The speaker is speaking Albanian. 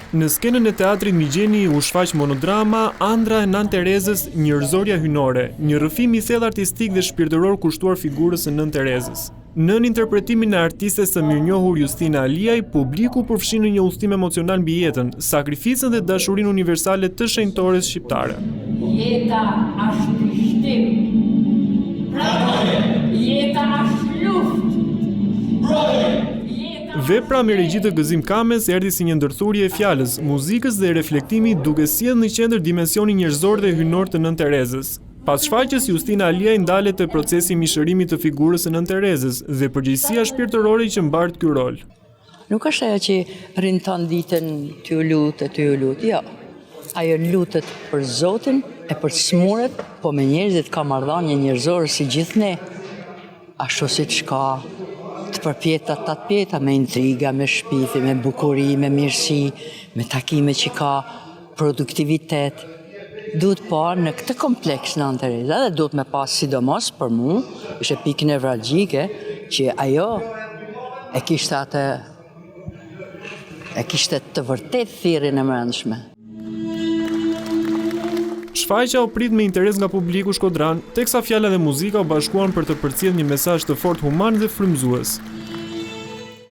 Në skenën e Teatrit Migjeni u shfaq monodrama Andrra e Nanë Terezës Njerëzorja Hyjnore, një rrëfim i thellë artistik dhe shpirtëror kushtuar figurës së Nënë Terezës. Nën interpretimin e artistes së mirënjohur Justina Aliaj, publiku u përfshi në një udhëtim emocional mbi jetën, sakrificën dhe dashurinë universale të shenjtores shqiptare. Jeta asht trishtim. Pranoje! Jeta asht luftë. Mbroje! Vepra me regji të Gëzim Kames erdhi si një ndërthurje e fjalës, muzikës dhe reflektimit duke sjellë në qendër dimensionin njerëzor dhe hyjnor të Nënë Terezës. Pas shfaqjes, Justina Aliaj ndalet te procesi i mishërimit të figurës së Nënë Terezës dhe përgjegjësia shpirtërore që mbart ky rol. Nuk është ajo që rrin tanë ditën tu u lut e tu u lut, jo. Ajo lutet për Zotin e për të smurët, po me njerëzit ka marrëdhënie njerëzore si gjithë ne. Ashtu siç ka të përpjeta tatëpjeta me intriga, me shpifje, me bukuri, me mirësi, me takime që ka produktivitet, duhet pa në këtë kompleks Nënë Tereza dhe duhet me pa sidomos për mu, ishte pikë nevralgjike që ajo e kishte atë e kishte të vërtetë thirrjen e mbrendshme. Shfaqja u prit me interes nga publiku shkodran, teksa fjala dhe muzika u bashkuan për të përcjellë një mesazh të fortë human dhe frymëzues.